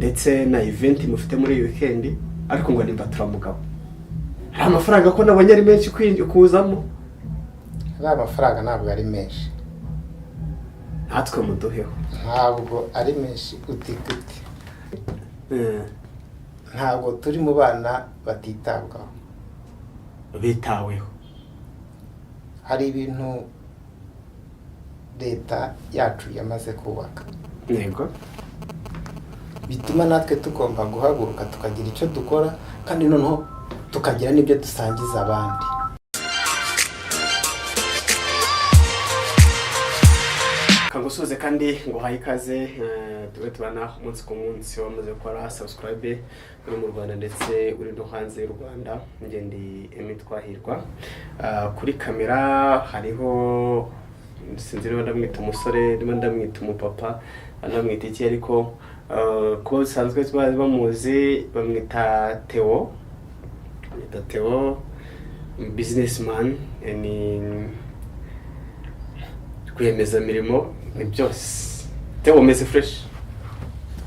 Ndetse na event mufite muri iyi weekend, ariko ngo ni Mbaturamugabo. Hari amafaranga ko nabonye ari menshi kuzamo? Ariya mafaranga ntabwo ari menshi. Natwe muduheho. Ntabwo ari menshi uti gute? Ntabwo turi mu bana batitabwaho. Bitaweho. Hari ibintu leta yacu yamaze kubaka bituma natwe tugomba guhaguruka, tukagira icyo dukora, kandi noneho tukagira n'ibyo dusangiza abandi. Kangusuze kandi ngo uhaye ikaze, tube tubana umunsi ku munsi. Wamaze gukora subscribe uri mu Rwanda ndetse uri no hanze y'u Rwanda. Njye ndi Emmy Twahirwa. Kuri kamera hariho, sinzi niba ndamwita umusore, niba ndamwita umupapa, ndamwita iki, ariko kuba bisanzwe bazi bamuzi, bamwita Theo. Bamwita Theo, businessman, ni rwiyemezamirimo, ni byose. Theo, umeze fresh?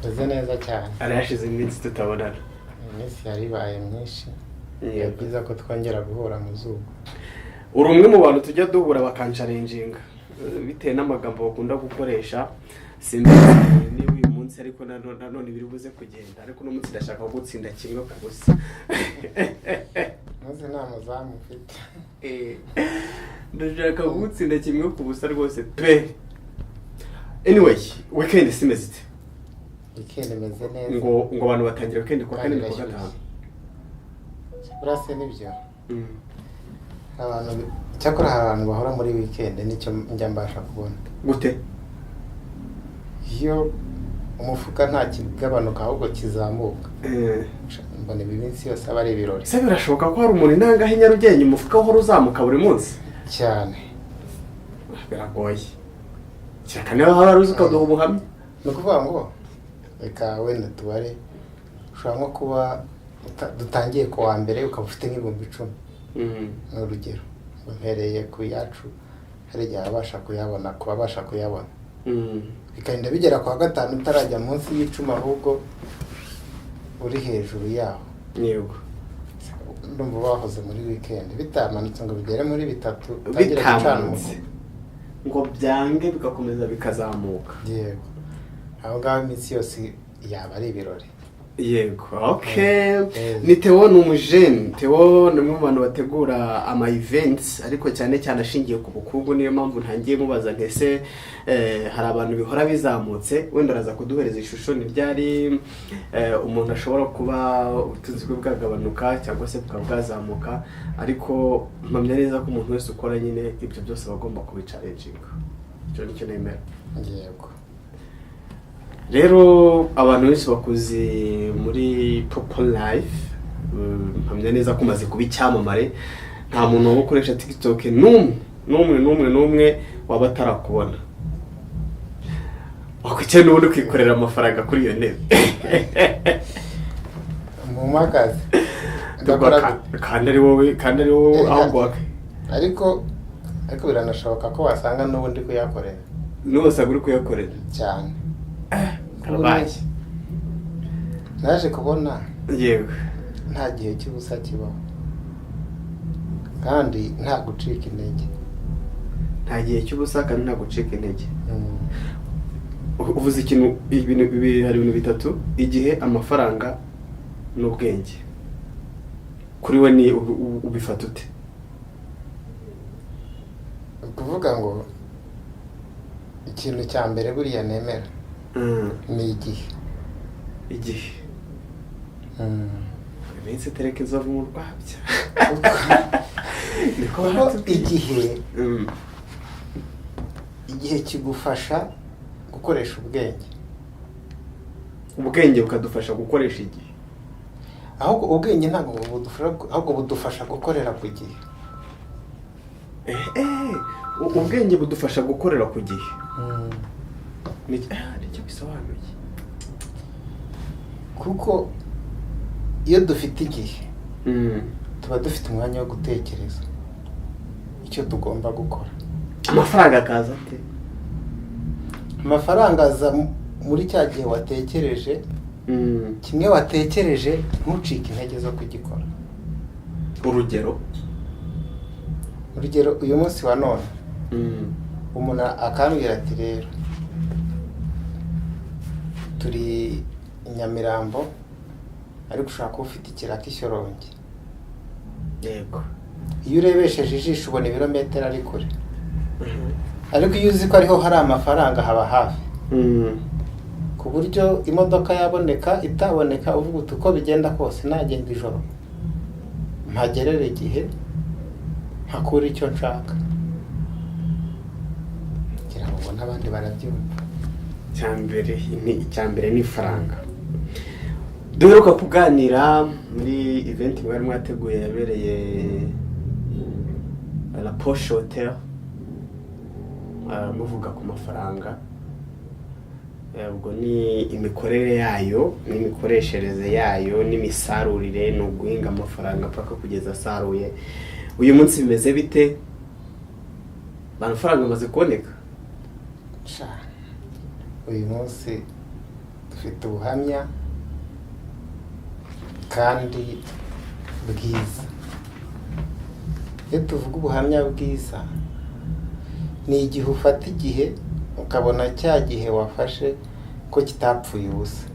Meze neza cyane. Hari hashize iminsi tutabonana. Iminsi yari ibaye myinshi. Ni byiza ko twongera guhura mu zuba. Uri umwe mu bantu tujya duhura bakanchallenginga bitewe n'amagambo bakunda gukoresha. Simbizi niba uyu munsi, ariko nanone biri buze kugenda, ariko uno munsi ndashaka gutsinda 1-0. Maze nta muzamu mfite. Ndashaka gutsinda 1-0 rwose pe. Anyway, weekend simeze ite? Weekend imeze neza. Ngo abantu batangira weekend kuwa kane Kandi no kuwa irashyushye. gatanu. Burase nibyo. Abantu, cyakora hari abantu bahora muri weekend, nicyo njya mbasha kubona. Gute? Iyo umufuka nta kigabanuka, ahubwo kizamuka, mbona ibi minsi yose aba ari ibirori. Ese birashoboka ko hari umuntu inangahe i Nyarugenge umufuka uhora uzamuka buri munsi? Cyane. Biragoye kereka niba waba uzi ukaduha ubuhamya. Ni ukuvuga ngo reka wenda tubare, ushobora nko kuba dutangiye ku wa mbere, ukaba ufite nk'ibihumbi 10, ni urugero ngo mpereye ku yacu, hari igihe abasha kuyabona, ku babasha kuyabona, bikarinda bigera ku wa gatanu utarajya munsi y'icumi, ahubwo uri hejuru yaho. Ndumva bahoze muri weekend, bitamanutse ngo bigere muri bitatu, utangire gucana Bitamanutse umugogo. ngo byange, bigakomeza bikazamuka. Yego, aho ngaho iminsi yose yaba ari ibirori. Yego, okay. Ni Theo, ni umujene. Theo ni umwe mu bantu bategura ama events, ariko cyane cyane ashingiye ku bukungu. Niyo mpamvu ntangiye mubaza ntese hari abantu bihora bizamutse. Wenda araza kuduhereza ishusho ni ryari umuntu ashobora kuba ubutunzi bwe bwagabanuka cyangwa se bukaba bwazamuka, ariko mpamya neza ko umuntu wese ukora nyine ibyo byose aba agomba kubichallenginga. Icyo nicyo nemera. Rero abantu benshi bakuze muri Popo Life. Mpamya neza ko umaze kuba icyamamare. Nta muntu waba ukoresha TikTok n'umwe, n'umwe, n'umwe, n'umwe waba atarakubona. Wakwicaye n'ubundi ukikorera amafaranga kuri iyo ntebe. Mu akazi ndakora. Kandi ari wowe ahubwo Ariko biranashoboka ko wasanga n'ubundi kuyakorera. N'ubu uri kuyakorera. Cyane. Karabaye. Naje kubona nta gihe cy'ubusa kibaho, kandi nta gucika intege. Nta gihe cy'ubusa kandi nta gucika intege. Uvuze ikintu, ibintu bibiri. Hari ibintu bitatu: igihe, amafaranga n'ubwenge. Kuri we ni ubifata ute? Ni ukuvuga ngo ikintu cya mbere buriya nemera ni igihe. Igihe. Iminsi itereka inzovu mu rwabya, niko Kuko baratubwiye. igihe, igihe kigufasha gukoresha ubwenge. Ubwenge bukadufasha gukoresha igihe. Ahubwo ubwenge ntabwo budufasha, ahubwo budufasha gukorera ku gihe. Ubwenge budufasha gukorera ku gihe. Nicyo bisobanuye. Kuko iyo dufite igihe, tuba dufite umwanya wo gutekereza icyo tugomba gukora. Amafaranga akaza ate? Amafaranga aza muri cya gihe watekereje. Kimwe watekereje, ntucike intege zo kugikora. Urugero? Urugero, uyu munsi wa none umuntu akambwira ati: "Rero turi i Nyamirambo, ariko ushobora kuba ufite ikiraka i Shyorongi." Iyo urebesheje ijisho ubona ibirometero ari kure, ariko iyo uzi ko ariho hari amafaranga, haba hafi, ku buryo imodoka yaboneka itaboneka, uvuga uti: "Uko bigenda kose nagenda ijoro mpagerere igihe, mpakure icyo nshaka." Ngira ngo ubone abandi barabyumva. Icya mbere ni ifaranga. Duheruka kuganira muri event mwari mwateguye yabereye La Poche Hotel, muvuga ku mafaranga. Ubwo ni imikorere yayo n'imikoreshereze yayo n'imisarurire, ni uguhinga amafaranga paka kugeza asaruye. Uyu munsi bimeze bite? Amafaranga amaze kuboneka? Sha, uyu munsi dufite ubuhamya kandi bwiza. Iyo tuvuga ubuhamya bwiza, ni igihe ufata igihe ukabona cya gihe wafashe ko kitapfuye ubusa,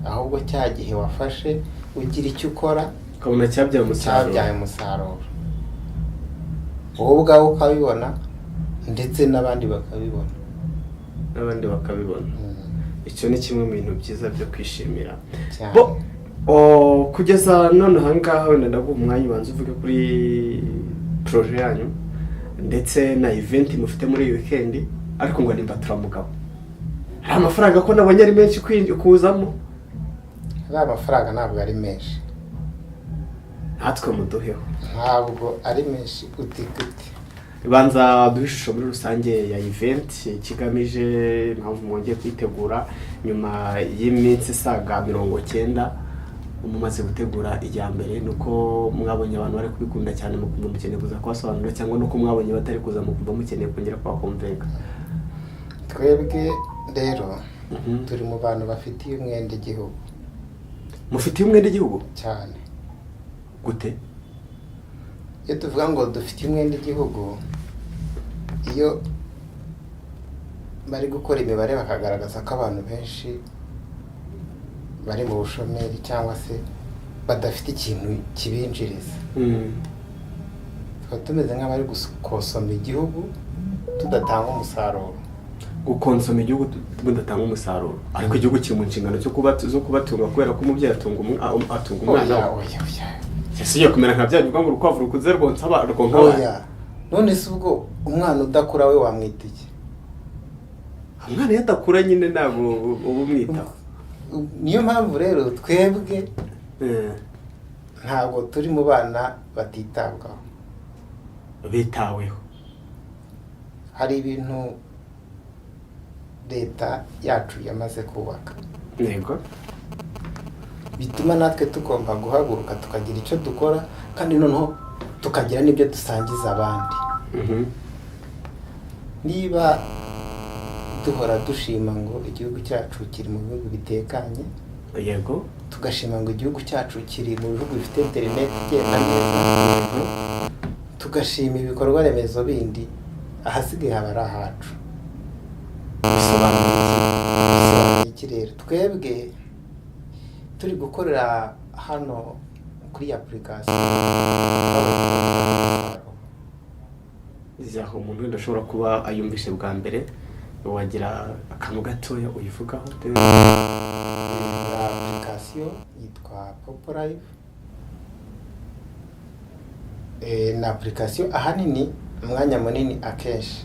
ahubwo cya gihe wafashe ugira icyo ukora ukabona cyabyaye umusaruro. Cyabyaye umusaruro, wowe ubwawe ukabibona ndetse n'abandi bakabibona. N'abandi bakabibona. Icyo ni kimwe mu bintu byiza byo kwishimira. Cyane. Bo kugeza none aha ngaha, wenda ndaguha umwanya ubanza uvuge kuri projet yanyu ndetse na event mufite muri iyi weekend. Ariko ngo ni mbaturamugabo, hari amafaranga ko nabonye ari menshi kuzamo? Ariya amafaranga ntabwo ari menshi. Natwe muduheho. Ntabwo ari menshi. Uti gute? Banza duhe ishusho muri rusange ya event, ikigamije, impamvu mwongeye kuyitegura nyuma y'iminsi isaga 90 mumaze gutegura iya mbere. Ni uko mwabonye abantu bari kubikunda cyane mukumva mukeneye kuza kubasobanurira, cyangwa nuko mwabonye batari kuza mukumva mukeneye kongera kubakumvenga? Twebwe rero turi mu bantu bafitiye umwenda igihugu. Mufitiye umwenda igihugu? Cyane. Gute? Iyo tuvuga ngo dufitiye umwenda igihugu, iyo bari gukora imibare bakagaragaza ko abantu benshi bari mu bushomeri cyangwa se badafite ikintu kibinjiriza, tukaba tumeze nk'abari gukosoma igihugu tudatanga umusaruro. Gukonsoma igihugu mudatanga umusaruro, ariko igihugu kiri mu nshingano zo kubatunga, kubera ko umubyeyi atunga umwana Oya. we. Oya, oya. Ese ugiye kumera nka bya bivuga ngo urukwavu rukuze rwonka abana? Oya, none se ubwo umwana udakura we wamwita iki? Umwana iyo adakura nyine ntabwo uba umwitaho. Niyo mpamvu rero twebwe ntabwo turi mu bana batitabwaho. Bitaweho. Hari ibintu leta yacu yamaze kubaka bituma natwe tugomba guhaguruka tukagira icyo dukora, kandi noneho tukagira n'ibyo dusangiza abandi. Niba duhora dushima ngo igihugu cyacu kiri mu bihugu bitekanye, tugashima ngo igihugu cyacu kiri mu bihugu bifite interineti igenda neza, tugashima ibikorwa remezo bindi, ahasigaye haba ari ahacu. Bisobanuye iki? Bisobanuye iki rero? Twebwe turi gukorera hano kuri application. Aho umuntu wenda ashobora kuba ayumvishe bwa mbere, wagira akantu gatoya uyivugaho? Ni application yitwa Popo Live. Ni application ahanini umwanya munini akenshi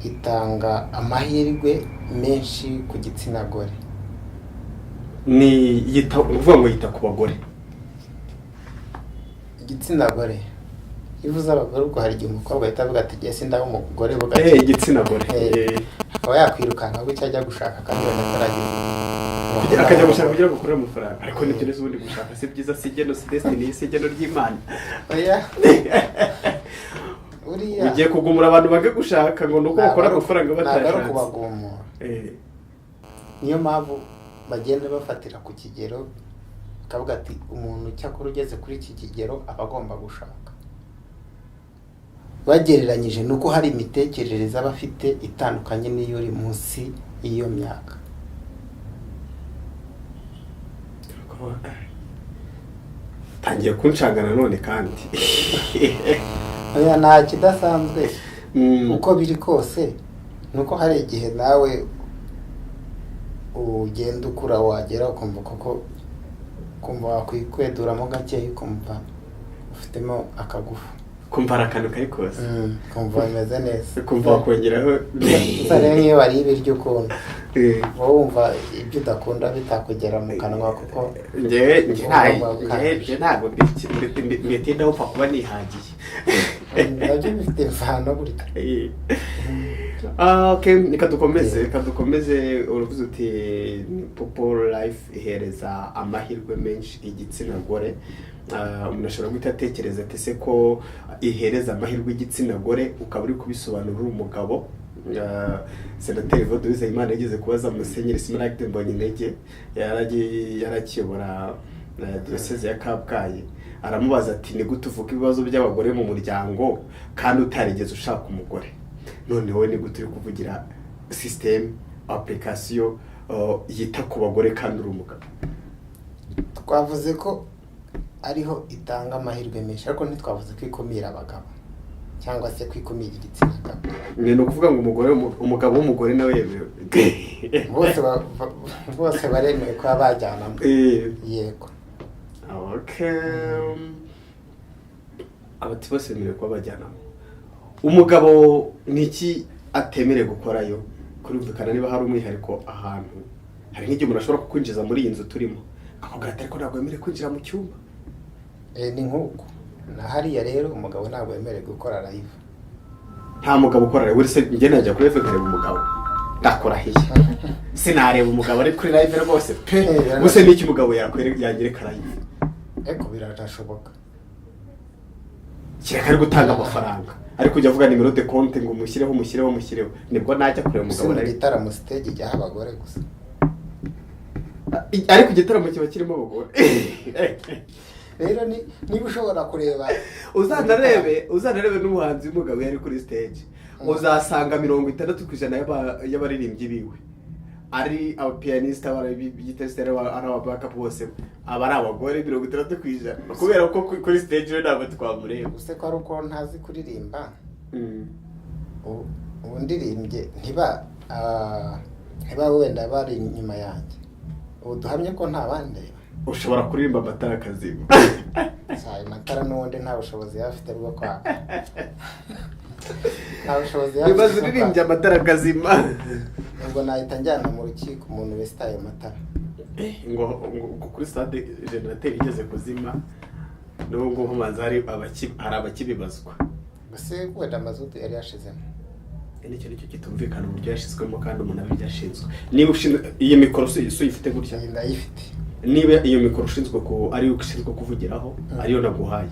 itanga amahirwe menshi ku gitsina gore. Ni yita, uvuga ngo yita ku bagore? Igitsina gore, iyo uvuze abagore ubwo hari igihe umukobwa ahita avuga ati: "Jye sindaba umugore," bugacya. Igitsina gore. Akaba yakwirukanka gutya ajya gushaka kandi wenda atarageza igihe. Akajya gushaka kugira ngo akorere amafaranga. Ariko nibyo neza, ubundi gushaka si byiza, si igeno, si destiny, si igeno ry'Imana. Oya, buriya Ugiye kugumura abantu bage gushaka ngo ni uko bakora amafaranga ntabwo ari batashatse. ukubagumura. Niyo mpamvu bagenda bafatira ku kigero, bakavuga ati umuntu cyakora ugeze kuri iki kigero aba agomba gushaka, bagereranyije ni uko hari imitekerereze aba afite itandukanye n'iyo uri munsi y'iyo myaka. Tangiye kunshanga nanone kandi. Oya, nta kidasanzwe. Uko biri kose ni uko hari igihe nawe ugenda ukura, wagera ukumva koko, ukumva wakwikweduramo gakeya, ukumva ufitemo akagufu. Kumva hari akantu kari kose. Ukumva bimeze neza. Kumva wakongeraho. Gusa rero nk'iyo wariye ibiryo ukunda, uba wumva ibyo udakunda bitakugera mu kanwa kuko Njyewe njye nta- Ugomba njye ntabwo mbitindaho, upfa kuba nihagiye. Nabyo bifite imvano burya. Ah, okay, reka dukomeze, reka dukomeze. Uravuze uti ni Popo Life ihereza amahirwe menshi igitsina gore. Ah, umuntu ashobora guhita atekereza ati ese ko ihereza amahirwe igitsina gore, ukaba uri kubisobanura uri umugabo? Ah, Senateri Evode Uwizeyimana yigeze kubaza Musenyeri Smaragde Mbonyintege, yarakiyobora diyoseze ya Kabgayi, aramubaza ati ni gute uvuga ibibazo by'abagore mu muryango kandi utarigeze ushaka umugore? None wowe ni gute uri kuvugira système, application yita ku bagore kandi uri umugabo? Twavuze ko ariho itanga amahirwe menshi, ariko ntitwavuze ko ikumira abagabo cyangwa se ko ikumira igitsina gabo. Ni ukuvuga ngo umugore, umugabo w'umugore nawe yemewe? Bose baremewe kuba bajyanamo. Yego. Okay. Abati bose bemerewe kuba bajyanamo. Umugabo ni iki atemerewe gukorayo? Kurumvikana niba hari umwihariko ahantu, hari nk'igihe umuntu ashobora kukwinjiza muri iyi nzu turimo akakubwira ati ariko ntabwo wemerewe kwinjira mu cyumba. Ni nk'uko na hariya rero umugabo ntabwo yemerewe gukora live. Nta mugabo ukora live. Uretse njye najya kuri live nkareba umugabo, ndakurahiye sinareba umugabo ari kuri live rwose pe. Gusa n'iki umugabo yanyereka live? Ariko birashoboka. Kereka ari gutanga amafaranga, ari kujya avuga numéro de compte ngo mushyireho, mushyireho, mushyireho, nibwo najya kureba Gusa umugabo mu live. gitaramo stage ijyaho abagore gusa. Ariko igitaramo kiba kirimo abagore. Rero niba ushobora kureba Uzanarebe n'umuhanzi w'umugabo yari kuri stage, uzasanga 60% y'abaririmbyi biwe ari abapianiste, abagitariste, ari ababackup, bose aba ari abagore 60%, kubera ko kuri stage we ntabwo twamureba. Use ko ari uko ntazi kuririmba, ubu ndirimbye ntiba wenda bari inyuma yanjye, ubu duhamye ko nta bandeba. Ushobora kuririmba amatara akazima. Si ayo matara n'ubundi nta bushobozi yaba afite bwo kwaka, nta bushobozi yaba Ibaze afite bwo uririmbye kwaka. amatara akazima. Ubwo nahita njyana mu rukiko umuntu wese ayo matara. Ngo kuri stade générateur igeze kuzima, n'ubu ngubu manza hari abakibibazwa. Gusa wenda mazutu yari yashizemo. Nicyo nicyo kitumvikana, uburyo yashyizwemo kandi umuntu abibyo ashinzwe. Niba ushinzwe iyi mikoro, si uyifite gutya? Iyi ndayifite. Niba iyo mikoro ushinzwe ku ariyo ushinzwe kuvugiraho, ariyo naguhaye,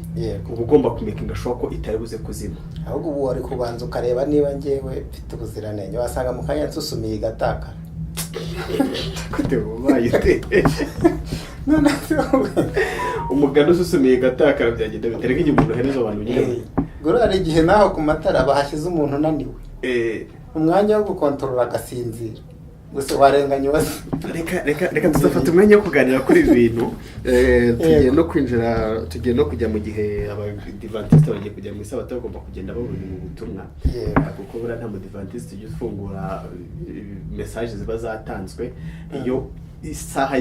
uba ugomba kumakinga sure ko itari buze kuzima. Ahubwo ubu wari kubanza ukareba niba njyewe mfite ubuziranenge, wasanga mu kanya nsusumiye igatakara. Gute ubaye ute? None se wowe- Umugani ususumiye igatakara byagenda bitereka igihe umuntu ahereza abantu nyine. Guru hari igihe naho ku matara bahashyize umuntu unaniwe, umwanya wo gukontorora agasinzira, gusa warenganya uwaze. Reka tuzafata umwanya wo kuganira kuri ibi bintu. Tugiye no kwinjira, tugiye no kujya mu gihe abadivantisite bagiye kujya mu isabato, bagomba kugenda babona mu butumwa. Kuko buriya nta mudivantisite ujya ufungura message ziba zatanzwe iyo isaha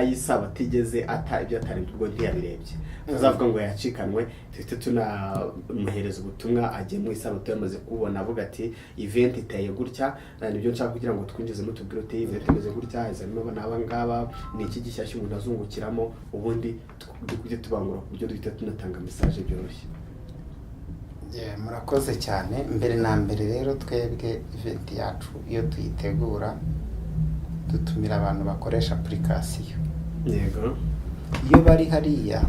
y'isabato igeze ata ibyo atarebye, ubwo ntiyabirebye tuzavuga ngo yacikanwe. Tuhite tunamuhereza ubutumwa agiye mu isabato yamaze kubona, avuga ati event iteye gutya. Nibyo nshaka kugira ngo twinjizemo, tubwire uti event imeze gutya, izanimo aba n'aba ngaba, ni iki gishyashya umuntu azungukiramo, ubundi tujye tubangura ku buryo duhita tunatanga message byoroshye. Yeah, murakoze cyane. Mbere na mbere rero twebwe event yacu iyo tuyitegura dutumira abantu bakoresha application. Iyo bari hariya.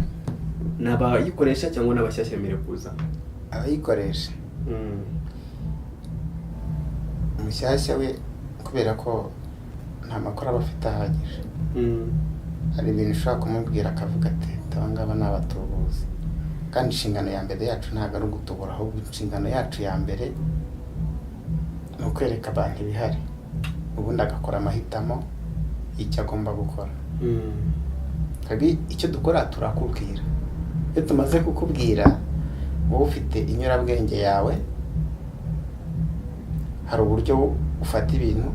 Ni abayikoresha cyangwa n'abashyashya bemerewe kuza? Abayikoresha. Umushyashya we kubera ko nta makuru aba afite ahagije. Hari ibintu ushobora kumubwira akavuga ati: "Aba ngaba ni abatubuzi." Kandi inshingano ya mbere yacu ntabwo ari ugutubura, ahubwo inshingano yacu ya mbere ni ukwereka abantu ibihari, ubundi agakora amahitamo y'icyo agomba gukora. Twebwe icyo dukora, turakubwira. Iyo tumaze kukubwira, wowe ufite inyurabwenge yawe, hari uburyo ufata ibintu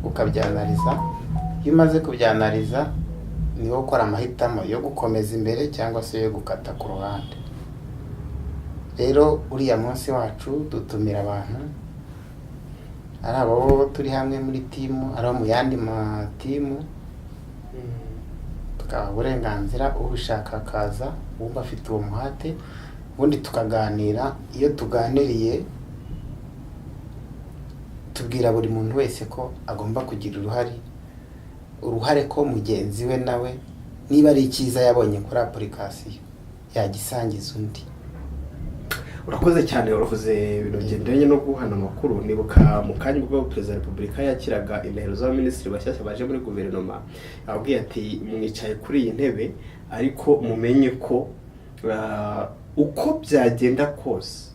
ukabyanariza. Iyo umaze kubyanariza, ni wowe ukora amahitamo yo gukomeza imbere cyangwa se yo gukata ku ruhande. Rero uriya munsi wacu dutumira abantu, ari abo turi hamwe muri team, ari abo mu yandi ma team, tukabaha uburenganzira, ubishaka akaza, wumva afite uwo muhate, ubundi tukaganira. Iyo tuganiriye, tubwira buri muntu wese ko agomba kugira uruhare ko mugenzi we nawe niba ari icyiza yabonye kuri application yagisangiza undi. Urakoze cyane. Uravuze ibintu bigendanye no guhana amakuru. Nibuka mu kanya ubwo Perezida wa Repubulika yakiraga indahiro z'abaminisitiri bashyashya baje muri guverinoma, ababwiye ati: "Mwicaye kuri iyi ntebe, ariko mumenye ko uko byagenda kose,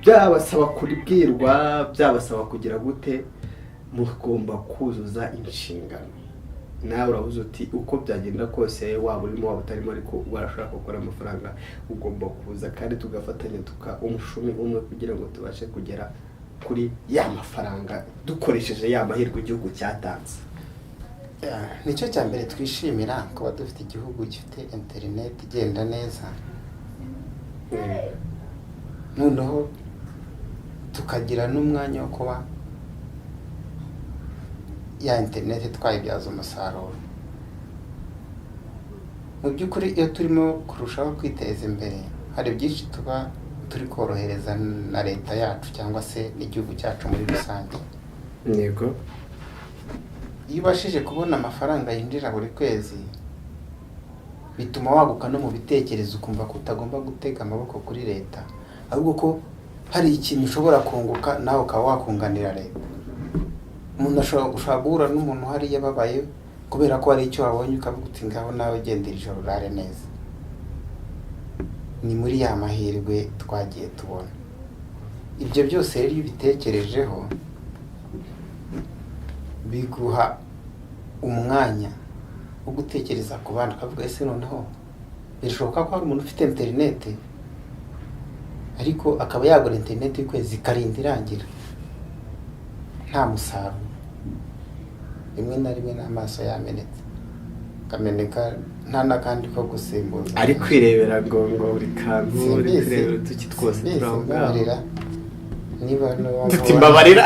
byabasaba kubwirwa, byabasaba kugira gute, mugomba kuzuza inshingano." Nawe urabuze uti: "Uko byagenda kose, waba urimo, waba utarimo, ariko warashaka gukora amafaranga, ugomba kuza kandi tugafatanya, tuka umushumi umwe kugira ngo tubashe kugera kuri ya mafaranga dukoresheje ya mahirwe igihugu cyatanze." Yeah, nicyo cya mbere twishimira, kuba dufite igihugu gifite interineti igenda neza, noneho tukagira n'umwanya wo kuba ya interineti twayibyaza umusaruro. Mu by'ukuri, iyo turimo kurushaho kwiteza imbere, hari byinshi tuba turi korohereza na leta yacu cyangwa se n'igihugu cyacu muri rusange. Iyo ubashije kubona amafaranga yinjira buri kwezi, bituma waguka no mu bitekerezo, ukumva ko utagomba gutega amaboko kuri leta, ahubwo ko hari ikintu ushobora kunguka nawe ukaba wakunganira leta. Umuntu ashobora, ushobora guhura n'umuntu hariya ababaye kubera ko hari icyo wabonye, ukavuga uti: "Ngaho nawe gendera ijoro urare neza." Ni muri ya mahirwe twagiye tubona. Ibyo byose rero, iyo ubitekerejeho, biguha umwanya wo gutekereza ku bandi, ukavuga: "Ese noneho birashoboka ko hari umuntu ufite interineti, ariko akaba yagura interineti y'ukwezi ikarinda irangira nta musaruro, rimwe na rimwe n'amaso yamenetse, akameneka nta n'akandi ko gusimbuza?" Ari kwirebera ngo buri kantu, uri Simbizi. kwirebera uduki twose Simbizi, turi aho ngaho. Mbabarira niba Tuti mbabarira.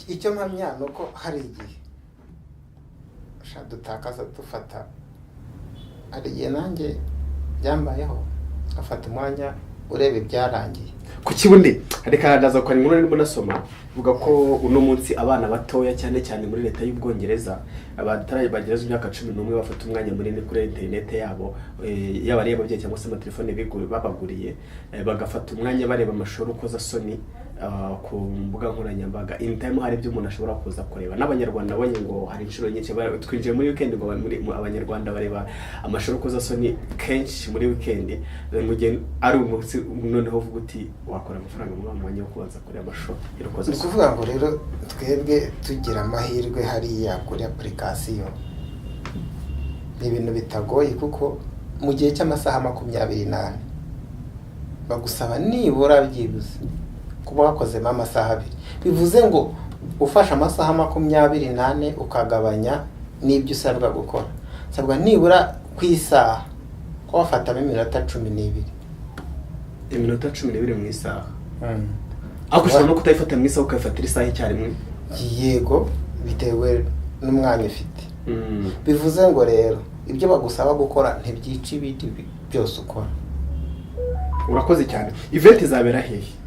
Icyo mpamya ni uko hari igihe sha dutakaza dufata, hari igihe nanjye byambayeho, ngafata umwanya ureba ibyarangiye. Ku kibundi reka ndaza gukora inkuru ndimo nasoma ivuga ko uno munsi abana batoya, cyane cyane muri leta y'Ubwongereza, abatari bageze imyaka 11, bafata umwanya munini kuri interinete yabo, yaba ari iy'ababyeyi cyangwa se amatelefone babaguriye, bagafata umwanya bareba amashusho y'urukozasoni ku mbuga nkoranyambaga. In time hari ibyo umuntu ashobora kuza kureba. N'Abanyarwanda nabonye ngo hari inshuro nyinshi twinjiye muri weekend ngo Abanyarwanda bareba amashusho y'urukozasoni kenshi muri weekend. Mu gihe ari umunsi noneho uvuga uti wakora amafaranga muri wa mwanya wo kubanza kureba amashusho Ni y'urukozasoni. ukuvuga ngo rero twebwe tugira amahirwe hariya kuri application, ni ibintu bitagoye, kuko mu gihe cy'amasaha 24 bagusaba nibura byibuze kuba wakozemo amasaha 2. Bivuze ngo ufashe amasaha 24 ukagabanya n'ibyo usabwa gukora, usabwa nibura ku isaha kuba wafatamo iminota 12. Iminota 12 mu isaha, ariko ushobora no kutayifata mu isaha, ukayifatira isaha icyarimwe. Yego, bitewe n'umwanya ufite. Bivuze ngo rero ibyo bagusaba gukora ntibyica ibindi byose ukora. Urakoze cyane. Event izabera hehe?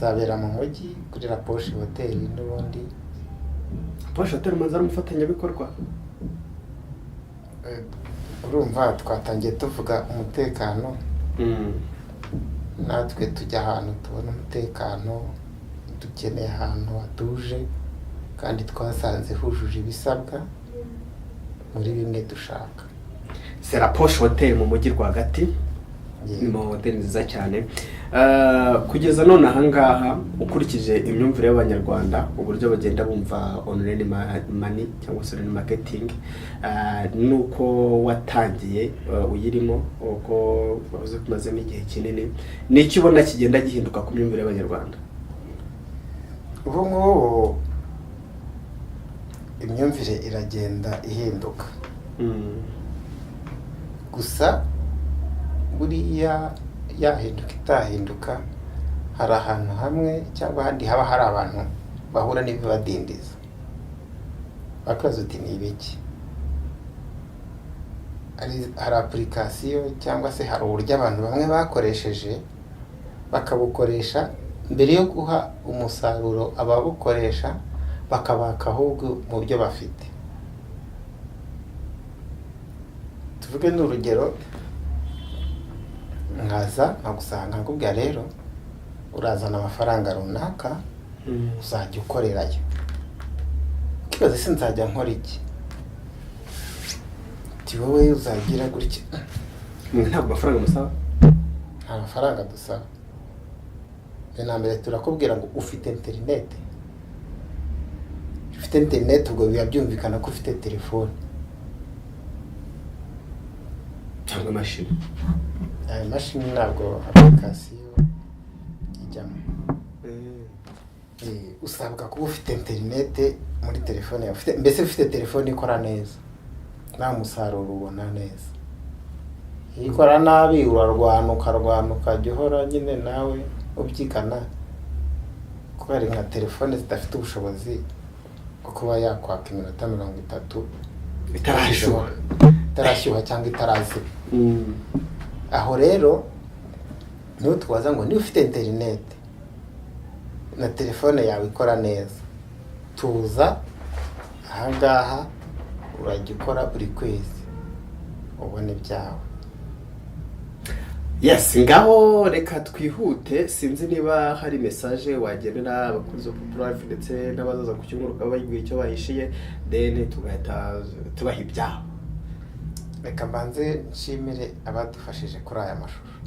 Zabera mu mujyi kuri La Poche Hoteli n'ubundi. Poche Hotel umaze ari umufatanyabikorwa. Urumva twatangiye tuvuga umutekano. Natwe tujya ahantu tubona umutekano, dukeneye ahantu hatuje. Kandi twasanze hujuje ibisabwa muri bimwe dushaka. C'est La Poche Hotel mu mujyi rwagati. Yego. Ni mu hoteli nziza cyane. Kugeza none ahangaha, ukurikije imyumvire y'Abanyarwanda, uburyo bagenda bumva online money cyangwa se online marketing, nuko watangiye uyirimo, uko wavuze ko umazemo igihe kinini, ni icyo ubona kigenda gihinduka ku myumvire y'Abanyarwanda? Ubu ngubu imyumvire iragenda ihinduka. Gusa buriya yahinduka itahinduka, hari ahantu hamwe cyangwa ahandi haba hari abantu bahura n'ibibadindiza, bakabaza uti: "Ni ibiki?" Hari application cyangwa se hari uburyo abantu bamwe bakoresheje, bakabukoresha mbere yo guha umusaruro ababukoresha, bakabaka ahubwo mu byo bafite. Tuvuge ni urugero, nkaza nkagusanga nkakubwira: "Rero urazana amafaranga runaka, uzajya ukorerayo." Ukibaza: "Se nzajya nkora iki?" Ati: "Wowe uzagira gutya." Mwe ntabwo amafaranga musaba? Nta mafaranga dusaba. Mbere na mbere turakubwira ngo: "Ufite interineti?" Ufite interineti, ubwo biba byumvikana ko ufite telefone cyangwa imashini. Ayo mashini ntabwo application ijyamo. Usabwa kuba ufite interineti muri telefone yawe, mbese ufite telefone ikora neza, nta musaruro ubona neza. Iyo ikora nabi, urarwana, ukarwana, ukajya uhora nyine nawe ubyigana, kuko hari nka telefone zidafite ubushobozi bwo kuba yakwaka iminota 30 itarashyuha. Itarashyuha cyangwa itarazima. Aho rero niho tubaza ngo: "Niba ufite interineti na telefone yawe ikora neza, tuza ahangaha, urajya ukora buri kwezi ubona ibyawe." Yes, ngaho reka twihute. Sinzi niba hari message wagenera abakunzi ba Populaire Life ndetse n'abazaza ku cyumweru, ukaba bababwira icyo bahishiye, then tugahita tubaha ibyabo. Reka mbanze nshimire abadufashije kuri aya mashusho.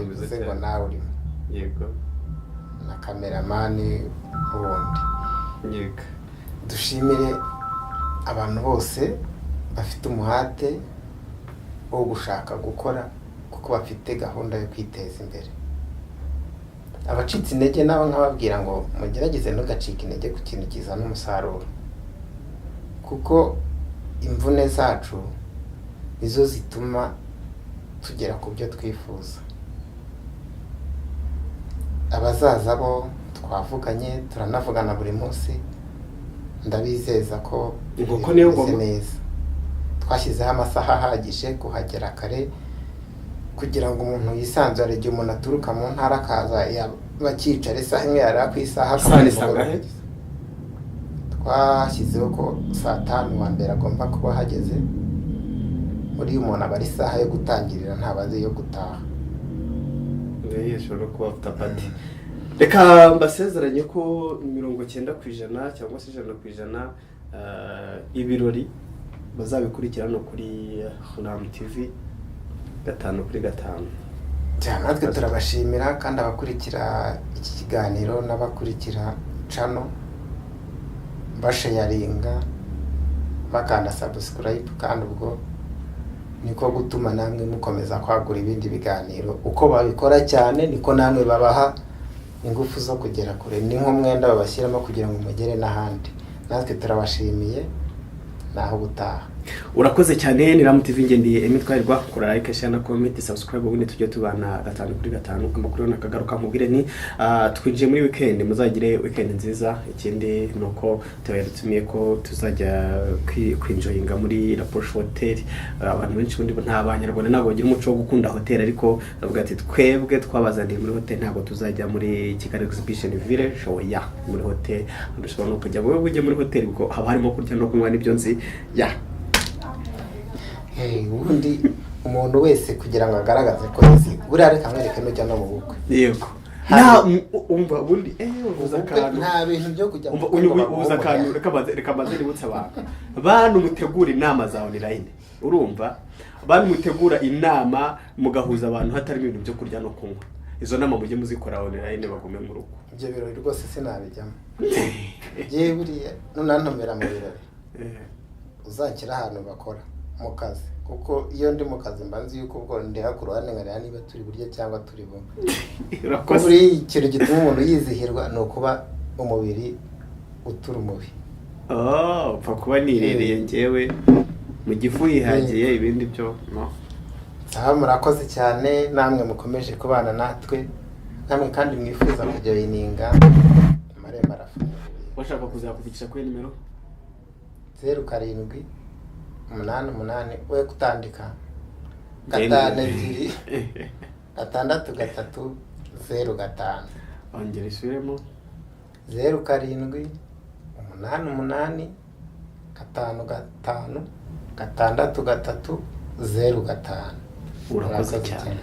Bivuze ngo nawe urimo na cameraman wundi. Dushimire abantu bose bafite umuhate wo gushaka gukora, kuko bafite gahunda yo kwiteza imbere. Abacitse intege nabo nkababwira ngo mugerageze, ntugacike intege ku kintu kizana umusaruro, kuko imvune zacu nizo zituma tugera ku byo twifuza. Abazaza bo twavuganye, turanavugana buri munsi, ndabizeza ko Inkoko niyo bimeze ngoma. neza. Twashyizeho amasaha ahagije kuhagera kare kugira ngo umuntu yisanzure. Igihe umuntu aturuka mu ntara akaza, yaba akicara isaha imwe, yarara ku isaha. Isaha ni akabona sangahe? umugoroba. Twashyizeho ko saa 5 wa mbere agomba kuba ahageze. Muri umuntu aba ari isaha yo gutangirira, ntabazi yo gutaha. Ashobora no kuba afite party. Reka mbasezeranye ko 90% cyangwa se 100% ibirori bazabikurikira no kuri Ram TV 5 kuri 5. Cyane, natwe turabashimira, kandi abakurikira iki kiganiro n'abakurikira channel basharinga, bakanda subscribe, kandi ubwo niko gutuma namwe mukomeza kwagura ibindi biganiro. Uko babikora cyane, niko namwe babaha ingufu zo kugera kure, ni nk'umwenda babashyiramo kugira ngo mugere n'ahandi. Natwe turabashimiye, naho ubutaha. Urakoze cyane. Ni Ram TV, ngendeye Emmy Twahirwa. Kora like, share na comment, subscribe, ubundi tujye tubana 5 kuri 5. Amakuru nakagaruka nkubwire ni twinjiye muri weekend, muzagire weekend nziza. Ikindi ni uko tubaye ko tuzajya kwinjoyinga muri La Poche Hotel. Abantu benshi ubundi nta Banyarwanda ntabwo bagira umuco wo gukunda hotel, ariko bavuga ati: "Twebwe twabazaniye muri hotel, ntabwo tuzajya muri Kigali Exhibition Village, oya, muri hotel." Dushobora no kujya, wowe ujye muri hotel kuko haba harimo kurya no kunywa, nibyo nzi ya. Ubundi umuntu wese kugira ngo agaragaze ko yizi, buriya reka mwereke, nujya no mu bukwe. Nta umva ubundi uvuze Ubukwe akantu. Nta bintu byo kujya mu Umva, bukwe ngo baguhe ubuze akantu. umuheha. Reka mbanze nibutse abantu, bantu mutegura inama za online, urumva, bantu mutegura inama mugahuza abantu hatarimo ibintu byo kurya no kunywa, izo nama mujye muzikora online, bagume mu rugo. Ibyo birori rwose sinabijyamo. Yewe, buriya nunantumira mu birori, uzanshyira ahantu bakora mu kazi, kuko iyo ndi mu kazi mba nzi yuko ubwo ndeba ku ruhande nkareba niba turi burye cyangwa turi bunywe, kuko Urakoze. Buriya ikintu gituma umuntu yizihirwa ni ukuba umubiri utura umubi. Oh, upfa kuba nirereye njyewe mu gifu yihagiye, ibindi byo no. Sawa, murakoze cyane namwe mukomeje kubana natwe, namwe kandi mwifuza kujoininga, amarembo arafunguye. Washaka kuzakuvugisha kuri nimero? 0788, we kutandika, 52 6 3 0 5. Ongera isubiremo. 0788 55 6 3 0 5. Urakoze cyane.